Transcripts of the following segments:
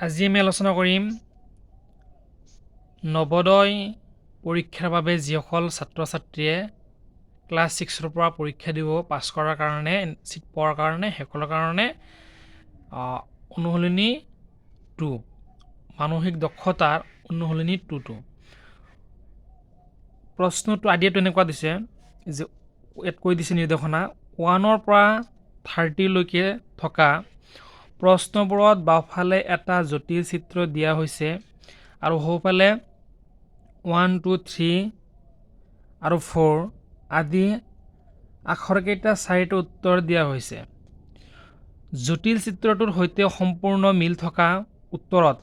আজি আমি আলোচনা কৰিম নৱোদয় পৰীক্ষাৰ বাবে যিসকল ছাত্ৰ ছাত্ৰীয়ে ক্লাছ ছিক্সৰ পৰা পৰীক্ষা দিব, পাছ কৰাৰ কাৰণে, ছিট পোৱাৰ কাৰণে, সেইসকলৰ কাৰণে অনুশীলনী 2, মানসিক দক্ষতাৰ অনুশীলনী 2টো। প্ৰশ্নটো আইডিয়াটো এনেকুৱা দিছে যে ইয়াত কৈ দিছে, নিৰ্দেশনা 1ৰ পৰা 30লৈকে থকা প্ৰশ্নবোৰত বাওঁফালে এটা জটিল চিত্ৰ দিয়া হৈছে আৰু সোঁফালে 1, 2, 3 আৰু 4 আদি আখৰকেইটা চাৰিটা উত্তৰ দিয়া হৈছে। জটিল চিত্ৰটোৰ সৈতে সম্পূৰ্ণ মিল থকা উত্তৰত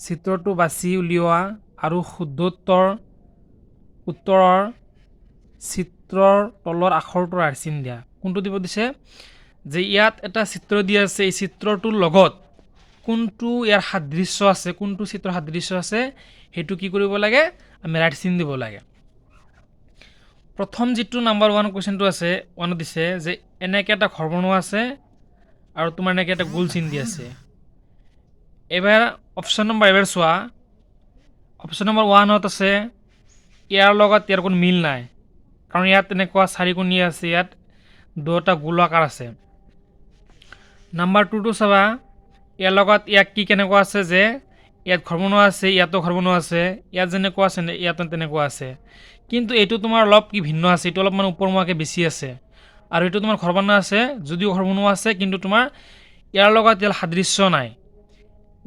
চিত্ৰটো বাছি উলিওৱা আৰু শুদ্ধ উত্তৰৰ চিত্ৰৰ তলৰ আখৰটোৰ ৰাইট চিন দিয়া। কোনটো দিব দিছে যে ইয়াত এটা চিত্ৰ দিয়া আছে, এই চিত্ৰটোৰ লগত কোনটো ইয়াৰ সাদৃশ্য আছে, কোনটো চিত্ৰৰ সাদৃশ্য আছে, সেইটো কি কৰিব লাগে? আমি ৰাইট চিন দিব লাগে। প্ৰথম যিটো নাম্বাৰ 1 কুৱেশ্যনটো আছে, 1ত দিছে যে এনেকৈ এটা ঘৰ বনোৱা আছে আৰু তোমাৰ এনেকৈ এটা গোল চিন দি আছে। এইবাৰ অপশ্যন নম্বৰ, এবাৰ চোৱা, অপশ্যন নম্বৰ 1ত আছে, ইয়াৰ লগত ইয়াৰ কোনো মিল নাই, কাৰণ ইয়াত তেনেকুৱা চাৰিকোণীয়া আছে, ইয়াত দুটা গোলাকাৰ আছে। নাম্বাৰ 2টো চাবা, ইয়াৰ লগত ইয়াক কি কেনেকুৱা আছে যে ইয়াত ঘৰ বনোৱা আছে, ইয়াতো ঘৰ বনোৱা আছে, ইয়াত যেনেকুৱা আছে ইয়াতো তেনেকুৱা আছে। কিন্তু এইটো তোমাৰ অলপ কি ভিন্ন আছে, এইটো অলপমান ওপৰমুৱাকৈ বেছি আছে। আৰু এইটো তোমাৰ ঘৰ বনোৱা আছে, যদিও ঘৰ বনোৱা আছে, কিন্তু তোমাৰ ইয়াৰ লগত ইয়াৰ সাদৃশ্য নাই।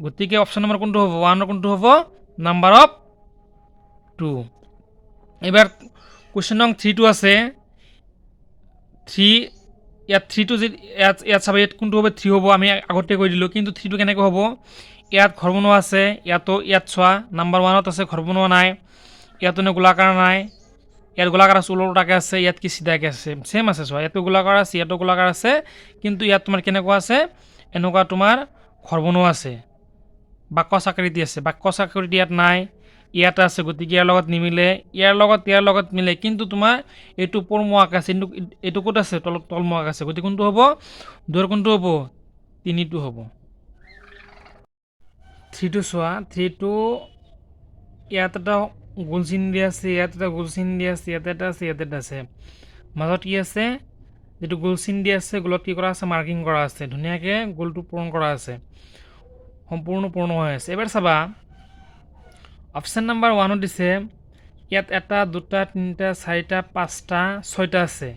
গতিকে অপশ্যন নম্বৰ কোনটো হ'ব? 1ৰ কোনটো হ'ব? Number of 2। এইবাৰ কুৱেশ্যন নং 3টো আছে। 3, ইয়াত 3টো যি ইয়াত চাবা, ইয়াত কোনটো হ'ব? 3 হ'ব, আমি আগতে কৈ দিলোঁ। কিন্তু 3টো কেনেকৈ হ'ব? ইয়াত ঘৰ বনোৱা আছে, ইয়াতো, ইয়াত চোৱা, নাম্বাৰ 1ত আছে, ঘৰ বনোৱা নাই, ইয়াতো নে গোলাকাৰ নাই, ইয়াত গোলাকাৰ আছে, ওলোটাকৈ আছে, ইয়াত কি চিধাকৈ আছে, ছেম আছে। চোৱা, ইয়াতো গোলাকাৰ আছে, ইয়াতো গোলাকাৰ আছে, কিন্তু ইয়াত তোমাৰ কেনেকুৱা আছে? এনেকুৱা তোমাৰ ঘৰ বনোৱা আছে, বাকচ আকৃতি আছে। বাকচ আকৃতি ইয়াত নাই, ইয়াত আছে। গতিকে ইয়াৰ লগত নিমিলে। ইয়াৰ লগত মিলে, কিন্তু তোমাৰ এইটো ওপৰমুৱাক আছে, কিন্তু এইটো ক'ত আছে? তলত তলমুৱাক আছে। গতিকে কোনটো হ'ব? দুৱাৰ কোনটো হ'ব? তিনিটো হ'ব। 3টো চোৱা, 3টো ইয়াত এটা গোল চিন দিয়া আছে, ইয়াত এটা গোল চিন দিয়া আছে, ইয়াত এটা আছে, ইয়াত এটা আছে। মাজত কি আছে? যিটো গোল চিন দিয়া আছে, গোলত কি কৰা আছে? মাৰ্কিং কৰা আছে। ধুনীয়াকৈ গোলটো পূৰণ কৰা আছে, সম্পূৰ্ণ পূৰ্ণ হৈ আছে। এবাৰ চাবা, অপশ্যন নাম্বাৰ 1ত দিছে, ইয়াত এটা, দুটা, তিনিটা, চাৰিটা, পাঁচটা, ছয়টা আছে,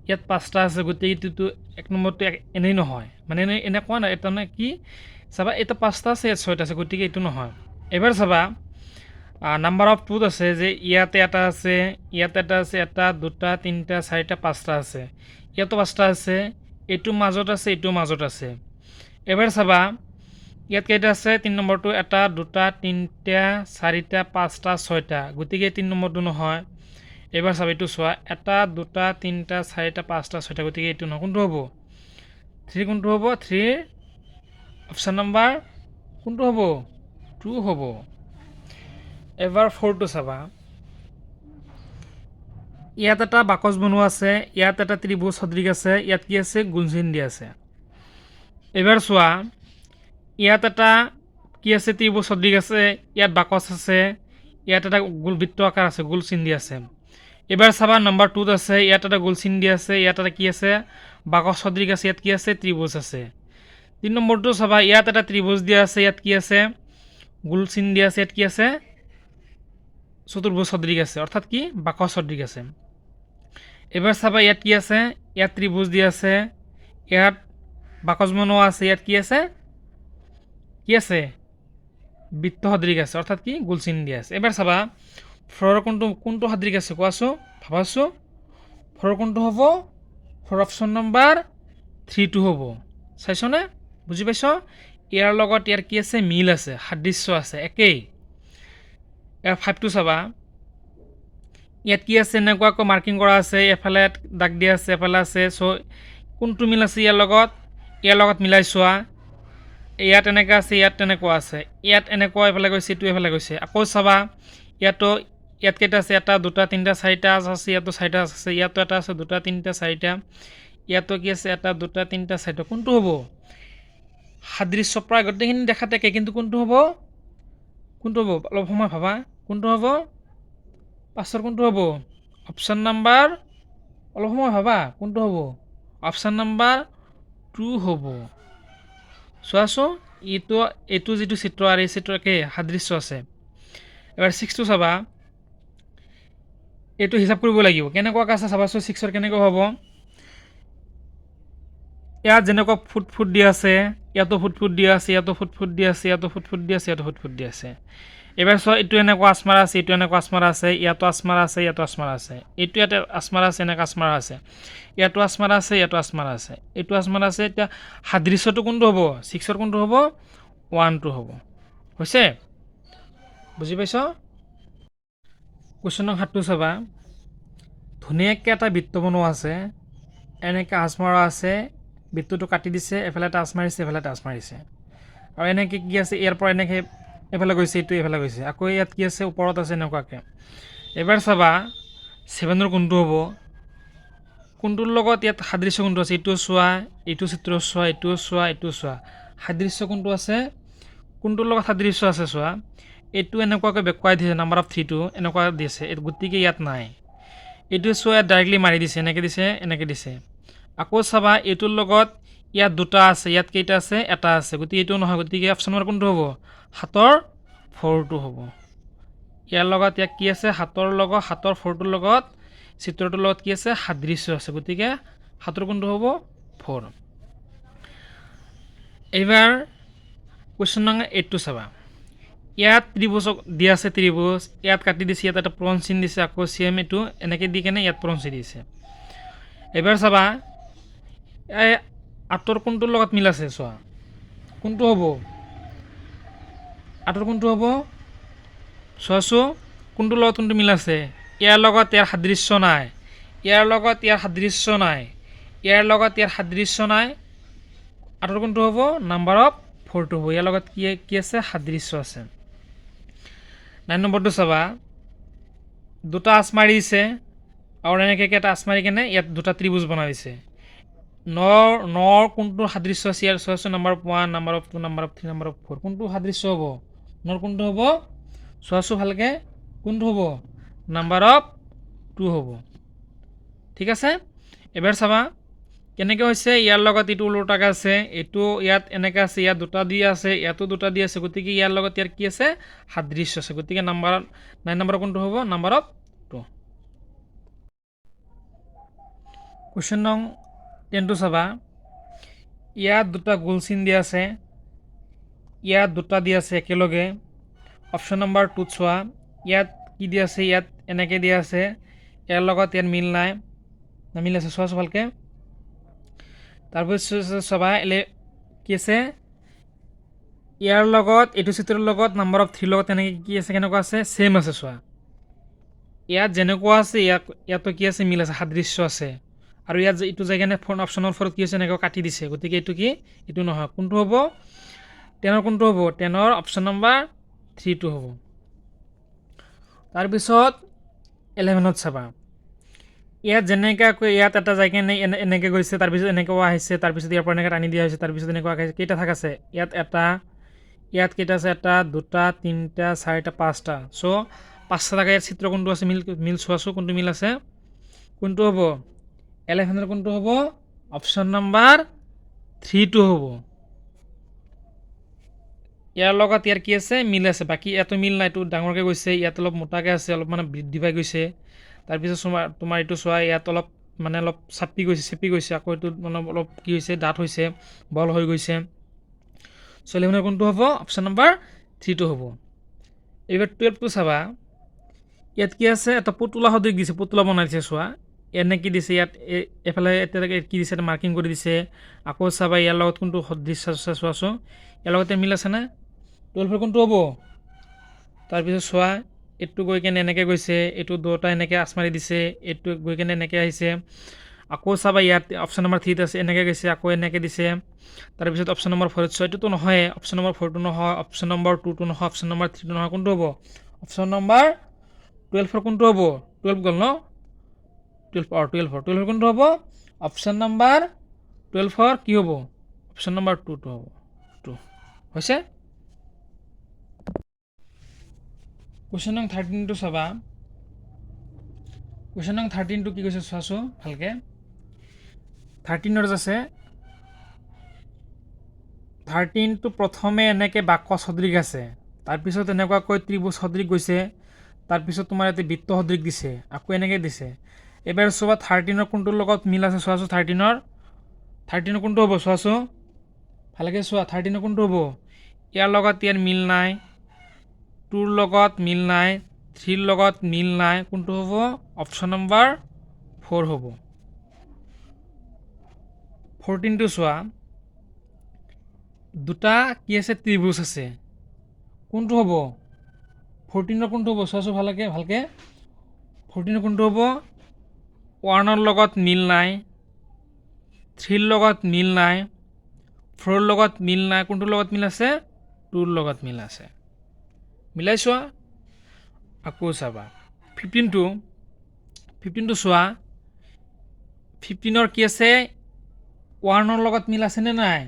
ইয়াত পাঁচটা আছে। গতিকে এইটোতো এক নম্বৰটো এনেই নহয়, মানে এনেই এনেকুৱা নাই। এটা মানে কি চাবা, এটা পাঁচটা আছে, ইয়াত ছয়টা আছে, গতিকে এইটো নহয়। এবাৰ চাবা, নাম্বাৰ অফ 2ত আছে যে ইয়াতে এটা আছে, ইয়াত এটা আছে, এটা, দুটা, তিনিটা, চাৰিটা, পাঁচটা আছে, ইয়াতো পাঁচটা আছে, এইটো মাজত আছে, এইটো মাজত আছে। এবাৰ চাবা, ইয়াত কেইটা আছে? তিনি নম্বৰটো এটা, দুটা, তিনিটা, চাৰিটা, পাঁচটা, ছয়টা। গতিকে তিনি নম্বৰটো নহয়। এইবাৰ চাবা, এইটো চোৱা, এটা, দুটা, তিনিটা, চাৰিটা, পাঁচটা, ছয়টা। গতিকে এইটো নহয়। কোনটো হ'ব? 3 কোনটো হ'ব? 3ৰ অপশ্যন নাম্বাৰ কোনটো হ'ব? 2 হ'ব। এবাৰ 4টো চাবা, ইয়াত এটা বাকচ বনোৱা আছে, ইয়াত এটা ত্ৰিভুজ সদৃশ আছে, ইয়াত কি আছে? গুণ চিন দিয়া আছে। এইবাৰ চোৱা, ইয়াত এটা কি আছে? ত্ৰিভুজ সদৃশ আছে, ইয়াত বাকচ আছে, ইয়াত এটা গোল বৃত্ত আকাৰ আছে, গোল চিন দিয়া আছে। এইবাৰ চাবা, নম্বৰ 2ত আছে, ইয়াত এটা গোল চিন দিয়া আছে, ইয়াত এটা কি আছে? বাকচ সদৃশ আছে, ইয়াত কি আছে? ত্ৰিভুজ আছে। তিনি নম্বৰটো চাবা, ইয়াত এটা ত্ৰিভুজ দিয়া আছে, ইয়াত কি আছে? গোল চিন দিয়া আছে, ইয়াত কি আছে? চতুৰ্ভুজ সদৃশ আছে, অৰ্থাৎ কি বাকচ সদৃশ আছে। এইবাৰ চাবা, ইয়াত কি আছে? ইয়াত ত্ৰিভুজ দিয়া আছে, ইয়াত বাকচ বনোৱা আছে, ইয়াত কি আছে? কি আছে? বৃত্ত সদৃশ আছে, অৰ্থাৎ কি গোল চিন দিয়া আছে। এবাৰ চাবা, 4ৰ কোনটো কোনটো সদৃশ আছে কোৱাচোন, ভাবাচোন। 4ৰ কোনটো হ'ব? 4 অপশ্যন নম্বৰ 3টো হ'ব। চাইছনে? বুজি পাইছ? ইয়াৰ লগত ইয়াৰ কি আছে? মিল আছে, সাদৃশ্য আছে, একেই। ইয়াৰ 5টো চাবা, ইয়াত কি আছে? এনেকুৱাকৈ মাৰ্কিং কৰা আছে, এফালে দাগ দিয়া আছে, এফালে আছে। চ' কোনটো মিল আছে ইয়াৰ লগত? ইয়াৰ লগত মিলাই চোৱা। ইয়াত এনেকুৱা আছে, ইয়াত তেনেকুৱা আছে, ইয়াত এনেকুৱা এইফালে গৈছে, এইটো এইফালে গৈছে। আকৌ চাবা, ইয়াতো, ইয়াত কেইটা আছে? এটা, দুটা, তিনিটা, চাৰিটা আছে, ইয়াতো চাৰিটা আছে, ইয়াতো এটা আছে, দুটা, তিনিটা, চাৰিটা। ইয়াতো কি আছে? এটা, দুটা, তিনিটা, চাৰিটা। কোনটো হ'ব? সাদৃশ্য প্ৰায় গোটেইখিনি দেখাত একে, কিন্তু কোনটো হ'ব? কোনটো হ'ব? অলপ সময় ভাবা, কোনটো হ'ব? পাঁচৰ কোনটো হ'ব? অপশ্যন নাম্বাৰ, অলপ সময় ভাবা, কোনটো হ'ব? অপশ্যন নাম্বাৰ 2 হ'ব। চোৱাচোন, এইটো যিটো চিত্ৰ আৰু এই চিত্ৰ একে সাদৃশ্য আছে। এবাৰ 6টো চাবা। এইটো হিচাপ কৰিব লাগিব কেনেকুৱাকৈ আছে। চাবাচোন, 6ৰ কেনেকুৱা হ'ব? ইয়াত যেনেকুৱা ফুট ফুট দিয়া আছে, ইয়াতো ফুট ফুট দিয়া আছে, ইয়াতো ফুট ফুট দিয়া আছে, ইয়াতো ফুট ফুট দিয়া আছে, ইয়াতো ফুট ফুট দিয়া আছে। এবাৰ চোৱা, এইটো এনেকুৱা আচমাৰা আছে, এইটো এনেকুৱা আচমাৰা আছে, ইয়াতো আচমাৰা আছে, ইয়াতো আচমাৰা আছে, এইটো ইয়াতে আচমাৰা আছে, এনেকুৱা আচমাৰা আছে, ইয়াতো আচমাৰা আছে, ইয়াতো আচমাৰা আছে, এইটো আচমাৰা আছে। এতিয়া সাদৃশ্যটো কোনটো হ'ব? 6ৰ কোনটো হ'ব? 1টো হ'ব। হৈছে, বুজি পাইছ? কুৱেশ্যন নং 7টো চাবা। ধুনীয়াকৈ এটা বৃত্ত বনোৱা আছে, এনেকৈ আঁচ মৰা আছে, বৃত্তটো কাটি দিছে, এফালে এটা আঁচ মাৰিছে, এফালে এটা আঁচ মাৰিছে। আৰু এনেকৈ কি আছে? ইয়াৰ পৰা এনেকৈ এইফালে গৈছে, এইটো এইফালে গৈছে। আকৌ ইয়াত কি আছে? ওপৰত আছে এনেকুৱাকৈ। এবাৰ চাবা, 7ৰ কোনটো হ'ব? কোনটোৰ লগত ইয়াত সাদৃশ্য কোনটো আছে? এইটো চোৱা, এইটো চিত্ৰ চোৱা, এইটোও চোৱা, এইটো চোৱা। সাদৃশ্য কোনটো আছে? কোনটোৰ লগত সাদৃশ্য আছে চোৱা। এইটো এনেকুৱাকৈ বেকুৱাই দিছে, নাম্বাৰ অফ 3টো এনেকুৱা দিছে, গতিকে ইয়াত নাই। এইটো চোৱা, ইয়াত ডাইৰেক্টলি মাৰি দিছে, এনেকৈ দিছে, এনেকৈ দিছে। আকৌ চাবা, এইটোৰ লগত ইয়াত দুটা আছে, ইয়াত কেইটা আছে? এটা আছে, গতিকে এইটো নহয়। গতিকে অপশ্যন নম্বৰ কোনটো হ'ব? 7ৰ 4টো হ'ব। ইয়াৰ লগত ইয়াত কি আছে? 7ৰ লগত, 7ৰ 4টোৰ লগত, চিত্ৰটোৰ লগত কি আছে? সাদৃশ্য আছে। গতিকে 7ৰ কোনটো হ'ব? 4। এইবাৰ কুৱেশ্যন নং 8টো চাবা। ইয়াত ত্ৰিভুজ দিয়া আছে, ত্ৰিভুজ ইয়াত কাটি দিছে, ইয়াত এটা পূৰণ চিন দিছে, আকৌ চেম এইটো এনেকৈ দি কেনে ইয়াত পূৰণ চিন দিছে। এইবাৰ চাবা, এই 8ৰ কোনটোৰ লগত মিল আছে চোৱা। কোনটো হ'ব? 8ৰ কোনটো হ'ব চোৱাচোন। কোনটোৰ লগত কোনটো মিল আছে? ইয়াৰ লগত ইয়াৰ সাদৃশ্য নাই, ইয়াৰ লগত ইয়াৰ সাদৃশ্য নাই, ইয়াৰ লগত ইয়াৰ সাদৃশ্য নাই। 8ৰ কোনটো হ'ব? নাম্বাৰ অফ 4টো হ'ব। ইয়াৰ লগত কি কি আছে? সাদৃশ্য আছে। 9 নম্বৰটো চাবা। দুটা আঁচ মাৰিছে আৰু এনেকৈ এটা আঁচ মাৰি কেনে ইয়াত দুটা ত্ৰিভুজ বনাই দিছে। 9ৰ কোনটো সাদৃশ্য আছে ইয়াৰ চোৱাচোন। Number of 1, number of 2, number of 3, number of 4। কোনটো সাদৃশ্য হ'ব? 9ৰ কোনটো হ'ব চোৱাচোন ভালকৈ। কোনটো হ'ব? নাম্বাৰ অফ 2 হ'ব। ঠিক আছে। এবাৰ চাবা কেনেকৈ হৈছে। ইয়াৰ লগত এইটো ওলোটাকৈ আছে, এইটো ইয়াত এনেকৈ আছে, ইয়াত দুটা দি আছে, ইয়াতো দুটা দি আছে। গতিকে ইয়াৰ লগত ইয়াৰ কি আছে? সাদৃশ্য আছে। গতিকে 9 নম্বৰ কোনটো হ'ব? Number of 2। কুৱেশ্যন নং 10টো চাবা। ইয়াত দুটা গোল চিন দিয়া আছে, ইয়াত দুটা দি আছে একেলগে। অপশ্যন নম্বৰ 2ত চোৱা, ইয়াত কি দি আছে? ইয়াত এনেকৈ দিয়া আছে। ইয়াৰ লগত ইয়াত মিল নাই না মিল আছে? চোৱাচোন ভালকৈ। তাৰপিছত চাবা, এলে কি আছে? ইয়াৰ লগত, এইটো চিত্ৰৰ লগত, নাম্বাৰ অফ 3ৰ লগত তেনেকৈ কি আছে? কেনেকুৱা আছে? ছেম আছে। চোৱা, ইয়াত যেনেকুৱা আছে, ইয়াতো কি আছে? মিল আছে, সাদৃশ্য আছে। আৰু ইয়াত এইটো যাই কেনে ফোন অপশ্যনৰ ফৰত কি হৈছে? এনেকৈ কাটি দিছে। গতিকে এইটো কি? এইটো নহয়। কোনটো হ'ব? 10ৰ কোনটো হ'ব? 10ৰ অপশ্যন নম্বৰ 3টো হ'ব। তাৰপিছত 11ত চাবা। ইয়াত যেনেকৈ ইয়াত এটা যাই কেনে এনেকৈ গৈছে, তাৰপিছত এনেকুৱাও আহিছে, তাৰপিছত ইয়াৰ পৰা এনেকৈ টানি দিয়া হৈছে, তাৰপিছত এনেকুৱা আহিছে। কেইটা থাক আছে ইয়াত? এটা। ইয়াত কেইটা আছে? এটা, দুটা, তিনিটা, চাৰিটা, পাঁচটা। চ' পাঁচটা থাকে। ইয়াত চিত্ৰ কোনটো আছে? মিল মিল চোৱাচোন, কোনটো মিল আছে? কোনটো হ'ব? 11ৰ কোনটো হ'ব? অপশ্যন নাম্বাৰ 3টো হ'ব। ইয়াৰ লগত ইয়াৰ কি আছে? মিল আছে। বাকী ইয়াতো মিল নাই। এইটো ডাঙৰকৈ গৈছে, ইয়াত অলপ মোটাকৈ আছে, অলপ মানে বৃদ্ধি পাই গৈছে। তাৰপিছত চোৱা, তোমাৰ এইটো চোৱা, ইয়াত অলপ মানে অলপ চাপি গৈছে, চেপি গৈছে। আকৌ এইটো মানে অলপ কি হৈছে? ডাঠ হৈছে, বল হৈ গৈছে। চ' 11ৰ কোনটো হ'ব? অপশ্যন নাম্বাৰ 3টো হ'ব। এইবাৰ 12টো চাবা। ইয়াত কি আছে? এটা পুতলা সদৃশ দিছে, পুতলা বনাই দিছে। চোৱা, এনেকৈ দিছে। ইয়াত এইফালে এতিয়ালৈকে কি দিছে? এটা মাৰ্কিং কৰি দিছে। আকৌ চাবা, ইয়াৰ লগত কোনটো সদৃশ আছে চোৱাচোন। ইয়াৰ লগতে মিল আছেনে? 12ৰ কোনটো হ'ব? তাৰপিছত চোৱা, এইটো গৈ কেনে এনেকৈ গৈছে, এইটো দুটা এনেকৈ আঁচ মাৰি দিছে, এইটো গৈ কেনে এনেকৈ আহিছে। আকৌ চাবা, ইয়াত অপশ্যন নম্বৰ 3ত আছে, এনেকৈ গৈছে, আকৌ এনেকৈ দিছে। তাৰপিছত অপশ্যন নম্বৰ 4ত চোৱা, এইটোতো নহয়ে। অপশ্যন নম্বৰ 4টো নহয়, অপশ্যন নম্বৰ 2টো নহয়, অপশ্যন নম্বৰ 3টো নহয়। কোনটো হ'ব? অপশ্যন নম্বৰ 12ৰ কোনটো হ'ব? 12 গ'ল ন? 12, অঁ, 12ৰ কোনটো হ'ব? অপশ্যন নম্বৰ 12ৰ কি হ'ব? অপশ্যন নম্বৰ 2টো হ'ব। টু হৈছে। কুৱেশ্যন নং 13টো চাবা। কুৱেশ্যন নং 13টো কি কৈছে চোৱাচোন ভালকৈ। 13ত আছে, 13টো প্ৰথমে এনেকৈ বাকচ সদৃশ আছে, তাৰপিছত এনেকুৱাকৈ ত্ৰিভুজ সদৃশ গৈছে, তাৰপিছত তোমাৰ ইয়াতে বৃত্ত সদৃশ দিছে, আকৌ এনেকৈ দিছে। এইবাৰ চোৱা, 13ৰ কোনটোৰ লগত মিল আছে চোৱাচোন। 13ৰ কোনটো হ'ব চোৱাচোন, ভালকৈ চোৱা। 13ৰ কোনটো হ'ব? ইয়াৰ লগত ইয়াৰ মিল নাই, টুৰ লগত মিল নাই, থ্ৰীৰ লগত মিল নাই। কোনটো হ'ব? অপশ্যন নম্বৰ 4 হ'ব। 14টো চোৱা, দুটা কি আছে? ত্ৰিভুজ আছে। কোনটো হ'ব? 14ৰ কোনটো হ'ব চোৱাচোন ভালকৈ ভালকৈ। 14ৰ কোনটো হ'ব? ওৱানৰ লগত মিল নাই, থ্ৰীৰ লগত মিল নাই, ফ'ৰৰ লগত মিল নাই। কোনটোৰ লগত মিল আছে? টুৰ লগত মিল আছে। মিলাই চোৱা। আকৌ চাবা 15টো। 15টো চোৱা, 15ৰ কি আছে? ওৱানৰ লগত মিল আছেনে নাই?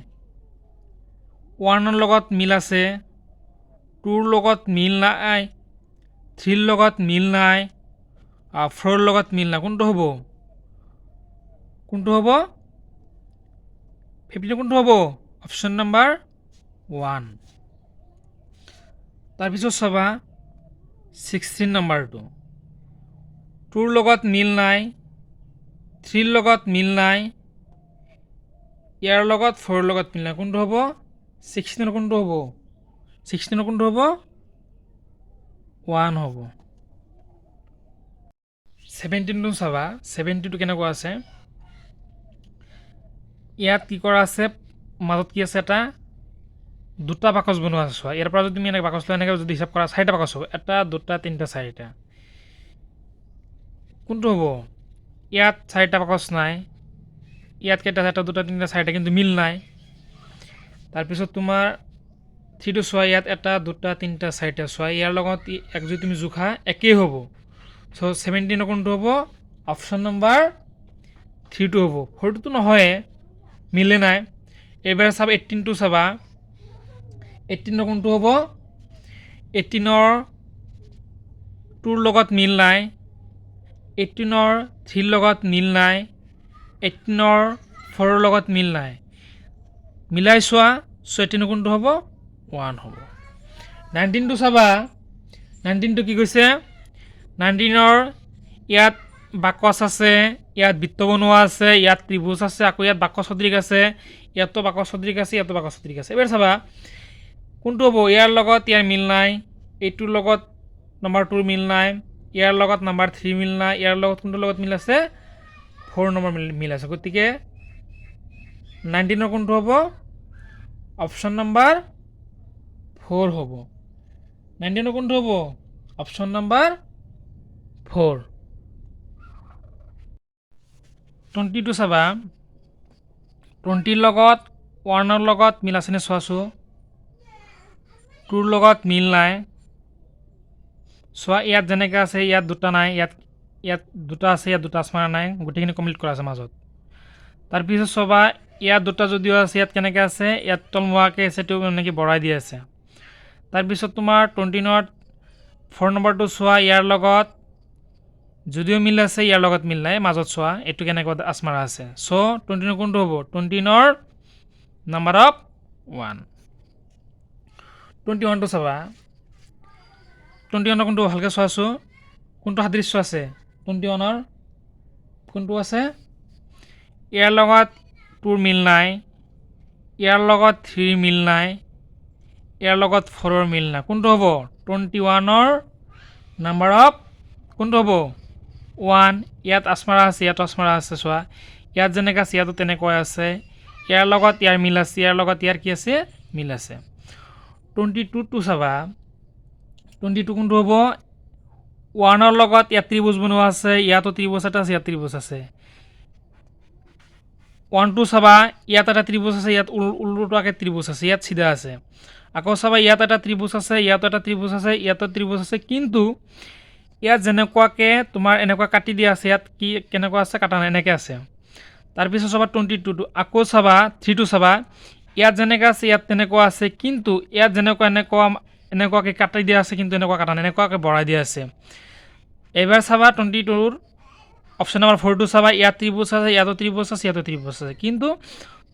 ওৱানৰ লগত মিল আছে, টুৰ লগত মিল নাই, থ্ৰীৰ লগত মিল নাই, ফ'ৰৰ লগত মিল নাই। কোনটো হ'ব? কোনটো হ'ব? 15 কোনটো হ'ব? Option number 1। তাৰপিছত চাবা 16 নম্বৰটো। টুৰ লগত মিল নাই, থ্ৰীৰ লগত মিল নাই, ইয়াৰ লগত ফ'ৰৰ লগত মিল নাই। কোনটো হ'ব? 16ৰ কোনটো হ'ব? 16ৰ কোনটো হ'ব? 1 হ'ব। 17টো চাবা। 17টো কেনেকুৱা আছে? ইয়াত কি কৰা আছে? মাজত কি আছে? এটা দুটা বাকচ বনোৱা আছে। চোৱা, ইয়াৰ পৰা যদি তুমি এনেকৈ বাকচ লৈ এনেকৈ যদি হিচাপ কৰা, চাৰিটা বাকচ হ'ব। এটা, দুটা, তিনিটা, চাৰিটা। কোনটো হ'ব? ইয়াত চাৰিটা বাকচ নাই। ইয়াত কেইটা? এটা, দুটা, তিনিটা, চাৰিটা, কিন্তু মিল নাই। তাৰপিছত তোমাৰ 3টো চোৱা। ইয়াত এটা, দুটা, তিনিটা, চাৰিটা। চোৱা, ইয়াৰ লগত এক যদি তুমি জোখা, একেই হ'ব। চ' 17ৰ কোনটো হ'ব? অপশ্যন নম্বৰ 3টো হ'ব। 4টোতো নহয়ে, মিলে নাই। এইবাৰ চাবা, 18টো চাবা। 18ৰ কোনটো হ'ব? 18ৰ টুৰ লগত মিল নাই, 18ৰ থ্ৰীৰ লগত মিল নাই, 18ৰ ফ'ৰৰ লগত মিল নাই। মিলাই চোৱা। চ' 18ৰ কোনটো হ'ব? 1 হ'ব। 19টো চাবা। 19টো কি কৈছে? 19ৰ ইয়াত বাকচ আছে, ইয়াত বৃত্ত বনোৱা আছে, ইয়াত ত্ৰিভুজ আছে, আকৌ ইয়াত বাকচ সদৃশ আছে, ইয়াতো বাকচ সদৃশ আছে, ইয়াতো বাকচ সদৃশ আছে। এইবাৰ চাবা কোনটো হ'ব। ইয়াৰ লগত ইয়াৰ মিল নাই, এইটোৰ লগত নম্বৰ 2ৰ মিল নাই, ইয়াৰ লগত নাম্বাৰ 3 মিল নাই। ইয়াৰ লগত কোনটোৰ লগত মিল আছে? 4 নম্বৰ মিল আছে। গতিকে 19ৰ কোনটো হ'ব? অপশ্যন নম্বৰ 4 হ'ব। 19ৰ কোনটো হ'ব? Option number 4। 20টো চাবা। 20ৰ লগত ওৱানৰ লগত মিল আছেনে চোৱাচোন। টুৰ লগত মিল নাই। চোৱা, ইয়াত যেনেকৈ আছে, ইয়াত দুটা নাই, ইয়াত দুটা আছে, ইয়াত দুটা আচমাৰা নাই, গোটেইখিনি কমপ্লিট কৰা আছে মাজত। তাৰপিছত চাবা, ইয়াত দুটা যদিও আছে, ইয়াত কেনেকৈ আছে? ইয়াত তলমুৱাকৈ আছে, তেওঁ এনেকৈ বঢ়াই দি আছে। তাৰপিছত তোমাৰ 20ত 4 নম্বৰটো চোৱা। ইয়াৰ লগত যদিও মিল আছে, ইয়াৰ লগত মিল নাই। মাজত চোৱা, এইটো কেনেকুৱা আচমাৰা আছে। চ' 20ৰ কোনটো হ'ব? 20ৰ নাম্বাৰ অফ 1। 21টো চাবা। 21ৰ কোনটো, ভালকৈ চোৱাচোন, কোনটো সাদৃশ্য আছে? 21ৰ কোনটো আছে? ইয়াৰ লগত টুৰ মিল নাই, ইয়াৰ লগত থ্ৰীৰ মিল নাই, ইয়াৰ লগত ফ'ৰৰ মিল নাই। কোনটো হ'ব? 21ৰ নাম্বাৰ অফ কোনটো হ'ব? 1। ইয়াত আচমাৰা আছে, ইয়াতো আচমাৰা আছে। চোৱা, ইয়াত যেনেকৈ আছে, ইয়াতো তেনেকৈ আছে। ইয়াৰ লগত ইয়াৰ মিল আছে, ইয়াৰ লগত ইয়াৰ কি আছে? মিল আছে। 22টো চাবা। 22 কোনটো হ'ব? ওৱানৰ লগত ইয়াত ত্ৰিভুজ বনোৱা আছে, ইয়াতো ত্ৰিভুজ এটা আছে, ইয়াত ত্ৰিভুজ আছে। 1টো চাবা, ইয়াত এটা ত্ৰিভুজ আছে, ইয়াত ওলোটাকৈ ত্ৰিভুজ আছে, ইয়াত চিধা আছে। আকৌ চাবা, ইয়াত এটা ত্ৰিভুজ আছে, ইয়াতো এটা ত্ৰিভুজ আছে, ইয়াতো ত্ৰিভুজ আছে, কিন্তু ইয়াত যেনেকুৱাকৈ তোমাৰ এনেকুৱা কাটি দিয়া আছে, ইয়াত কি কেনেকুৱা আছে? কাটা নাই, এনেকৈ আছে। তাৰপিছত চাবা 22টো। আকৌ চাবা 3টো চাবা। ইয়াত যেনেকৈ আছে ইয়াত তেনেকুৱা আছে, কিন্তু ইয়াত যেনেকুৱা এনেকুৱা এনেকুৱাকৈ কাটি দিয়া আছে, কিন্তু এনেকুৱা কাটা নাই, এনেকুৱাকৈ বঢ়াই দিয়া আছে। এইবাৰ চাবা 22ৰ অপশ্যন নম্বৰ ফ'ৰটো চাবা, ইয়াত ত্ৰিভুজ আছে, ইয়াতো ত্ৰিভুজ আছে, ইয়াতো ত্ৰিভুজ আছে, কিন্তু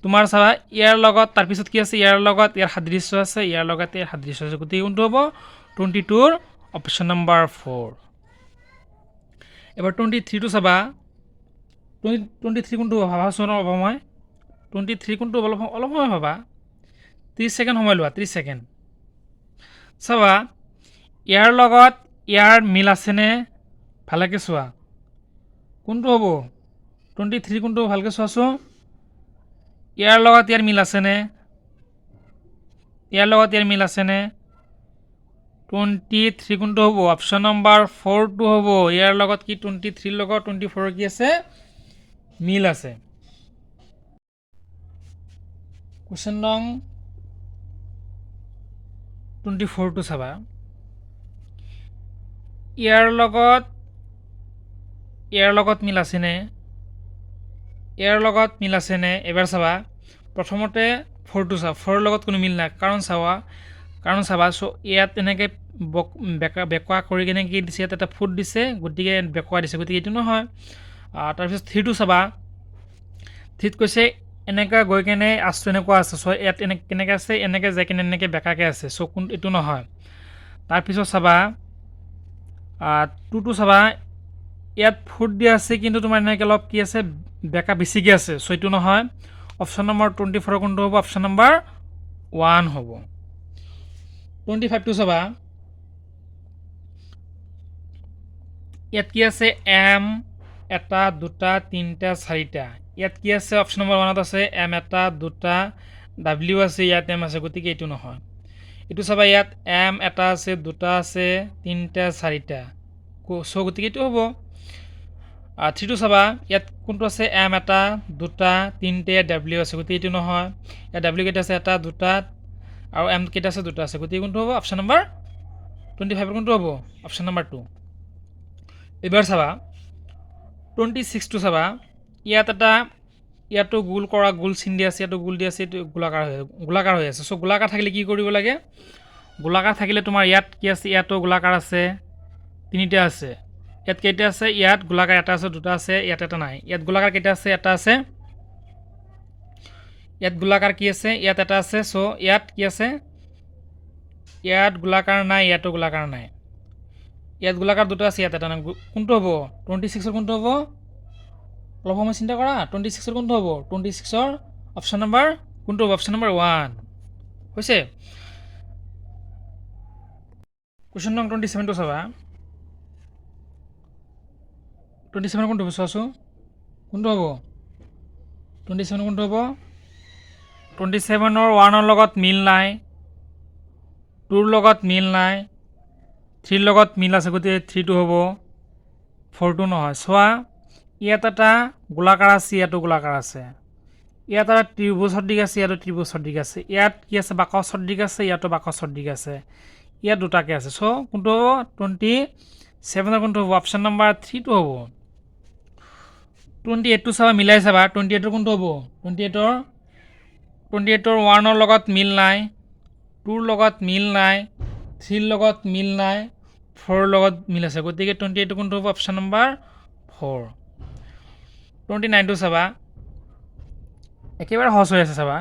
তোমাৰ চাবা ইয়াৰ লগত তাৰপিছত কি আছে, ইয়াৰ লগত ইয়াৰ সাদৃশ্য আছে, ইয়াৰ লগত ইয়াৰ সাদৃশ্য আছে। গতিকে কোনটো হ'ব? 22ৰ অপশ্যন নম্বৰ ফ'ৰ। এবাৰ 23টো চাবা। 23 কোনটো হ'ব ভাবাচোন অলপ সময়। 23 কোনটো হ'ব অলপ অলপ সময় ভাবা, 30 ছেকেণ্ড সময় লোৱা, 30 ছেকেণ্ড। চাবা ইয়াৰ লগত ইয়াৰ মিল আছেনে? ভালকৈ চোৱা, কোনটো হ'ব? 23 কোনটো হ'ব ভালকৈ চোৱাচোন। ইয়াৰ লগত ইয়াৰ মিল আছেনে? ইয়াৰ লগত ইয়াৰ মিল আছেনে? 23 কোনটো হ'ব? অপশ্যন নম্বৰ ফ'ৰটো হ'ব। ইয়াৰ লগত কি 23ৰ লগত 24ৰ কি আছে? মিল আছে। কুৱেশ্যন নং 24টো চাবা। ইয়াৰ লগত ইয়াৰ লগত মিল আছেনে? ইয়াৰ লগত মিল আছেনে? এবাৰ চাবা, প্ৰথমতে ফ'ৰটো চাবা। ফ'ৰৰ লগত কোনো মিল নাই। কাৰণ চাবা, চ' ইয়াত এনেকৈ বক বেকা বেকা কৰি কেনে কি দিছে? ইয়াত এটা ফুট দিছে, গতিকে বেকোৱা দিছে, গতিকে এইটো নহয়। তাৰপিছত থ্ৰীটো চাবা। থ্ৰীত কৈছে এনেকৈ গৈ কেনে আঁচটো এনেকুৱা আছে। চ' ইয়াত এনে কেনেকৈ আছে? এনেকৈ যাই কেনে এনেকৈ বেকাকৈ আছে। চ' কোন এইটো নহয়। তাৰপিছত চাবা টুটো চাবা। ইয়াত ফুট দিয়া আছে, কিন্তু তোমাৰ এনেকৈ অলপ কি আছে, বেকা বেছিকৈ আছে। চ' এইটো নহয়। অপশ্যন নম্বৰ 24ৰ কোনটো হ'ব? অপশ্যন নম্বৰ ওৱান হ'ব। 25টো চাবা। ইয়াত কি আছে? এম এটা, দুটা, তিনিটা, চাৰিটা। ইয়াত কি আছে? অপশ্যন নম্বৰ ওৱানত আছে এম এটা, দুটা, ডাব্লিউ আছে, ইয়াত এম আছে, গতিকে এইটো নহয়। এইটো চাবা, ইয়াত এম এটা আছে, দুটা আছে, তিনিটা, চাৰিটা। চ' গতিকে এইটো হ'ব। থ্ৰীটো চাবা। ইয়াত কোনটো আছে? এম এটা, দুটা, তিনিটা, ইয়াত ডাব্লিউ আছে, গতিকে এইটো নহয়। ইয়াত ডাব্লিউ কেইটা আছে? এটা, দুটা, আৰু এম কেইটা আছে? দুটা আছে। গতিকে কোনটো হ'ব? অপশ্যন নম্বৰ 25ৰ কোনটো হ'ব? Option number two. এইবাৰ চাবা 26টো চাবা। ইয়াত এটা, ইয়াতো গোল কৰা গোল চিন দিয়া আছে, ইয়াতো গোল দিয়া আছে, এইটো গোলাকাৰ হৈ আছে। চ' গোলাকাৰ থাকিলে কি কৰিব লাগে? গোলাকাৰ থাকিলে তোমাৰ ইয়াত কি আছে? ইয়াতো গোলাকাৰ আছে, তিনিটা আছে। ইয়াত কেইটা আছে? ইয়াত গোলাকাৰ এটা আছে, দুটা আছে, ইয়াত এটা নাই। ইয়াত গোলাকাৰ কেইটা আছে? এটা আছে। ইয়াত গোলাকাৰ কি আছে? ইয়াত এটা আছে। চ' ইয়াত কি আছে? ইয়াত গোলাকাৰ নাই, ইয়াতো গোলাকাৰ নাই। ইয়াত গোলাকাৰ দুটা আছে, ইয়াত এটা নাই। কোনটো হ'ব? 26ৰ কোনটো হ'ব? অলপ সময় চিন্তা কৰা। 26ৰ কোনটো হ'ব? 26ৰ অপশ্যন নম্বৰ কোনটো হ'ব? অপশ্যন নম্বৰ ওৱান হৈছে। কুৱেশ্যন নম্বৰ 27টো চাবা। 27 কোনটো হ'ব চোৱাচোন। কোনটো হ'ব? 27 কোনটো হ'ব? 27ৰ ওৱানৰ লগত মিল নাই, টুৰ লগত মিল নাই, থ্ৰীৰ লগত মিল আছে, গতিকে থ্ৰীটো হ'ব, ফ'ৰটো নহয়। চোৱা, ইয়াত এটা গোলাকাৰ আছে, ইয়াতো গোলাকাৰ আছে। ইয়াত এটা ত্ৰিভুজ সদৃশ আছে, ইয়াতো ত্ৰিভুজ সদৃশ আছে। ইয়াত কি আছে? বাকচ সদৃশ আছে, ইয়াতো বাকচ সদৃশ আছে। ইয়াত দুটাকৈ আছে। চ' কোনটো হ'ব? 27ৰ কোনটো হ'ব? অপশ্যন নম্বৰ থ্ৰীটো হ'ব। 28টো চাবা, মিলাই চাবা। 28ৰ কোনটো হ'ব? 28ৰ ওৱানৰ লগত মিল নাই, টুৰ লগত মিল নাই, থ্ৰীৰ লগত মিল নাই, ফ'ৰৰ লগত মিল আছে। গতিকে 28টো কোনটো হ'ব? Option number four. 29টো চাবা, একেবাৰে সহজ হৈ আছে। চাবা,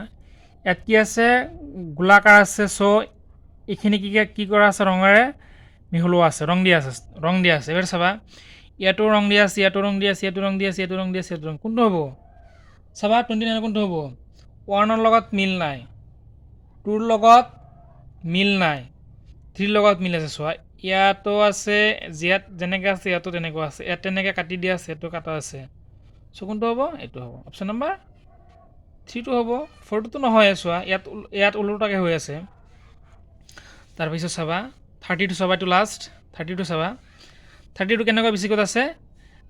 ইয়াত কি আছে? গোলাকাৰ আছে। চ' এইখিনি কি কি কৰা আছে? ৰঙেৰে মিহলোৱা আছে, ৰং দিয়া আছে, ৰং দিয়া আছে। এবাৰ চাবা, ইয়াতো ৰং দিয়া আছে, ইয়াতো ৰং দিয়া আছে, ইয়াতো ৰং দিয়া আছে, ইয়াতো ৰং দিয়া আছে, ইয়াতো ৰং। কোনটো হ'ব চাবা। 29 কোনটো হ'ব? ওৱানৰ লগত মিল নাই, টুৰ লগত মিল নাই, থ্ৰীৰ লগত মিল আছে। চোৱা, ইয়াতো আছে, ইয়াত যেনেকৈ আছে ইয়াতো তেনেকুৱা আছে। ইয়াত তেনেকৈ কাটি দিয়া আছে, ইয়াতো কাটা আছে। চ' কোনটো হ'ব? এইটো হ'ব, অপশ্যন নম্বৰ থ্ৰীটো হ'ব। ফ'ৰটোতো নহয়। চোৱা, ইয়াত ইয়াত ওলোটাকৈ হৈ আছে। তাৰপিছত চাবা 32 চাবা। এইটো লাষ্ট 32 চাবা। 32 কেনেকুৱা বেছিকত আছে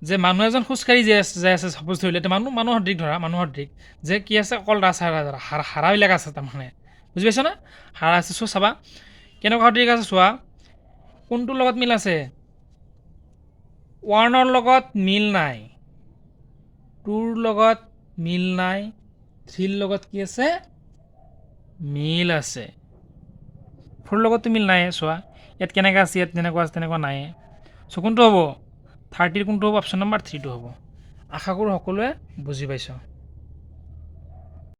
যে মানুহ এজন খোজকাঢ়ি যাই আছে। ছাপ'জ ধৰিলে এতিয়া মানুহ সদৃশ ধৰা, মানুহ সদৃশ যে কি আছে? অকল ৰাজহাড় হাড়াবিলাক আছে তাৰমানে, বুজি পাইছ না? হাড় আছে। চ' চাবা কেনেকুৱা সদৃশ আছে। চোৱা, কোনটোৰ লগত মিল আছে? ওৱানৰ লগত মিল নাই, টুৰ লগত মিল নাই, থ্ৰীৰ লগত কি আছে? মিল আছে? ফ'ৰৰ লগততো মিল নাই। চোৱা, ইয়াত কেনেকুৱা আছে, ইয়াত যেনেকুৱা আছে তেনেকুৱা নাই। চ' কোনটো হ'ব? 30ৰ কোনটো হ'ব? অপশ্যন নম্বৰ থ্ৰীটো হ'ব। আশা কৰোঁ সকলোৱে বুজি পাইছ।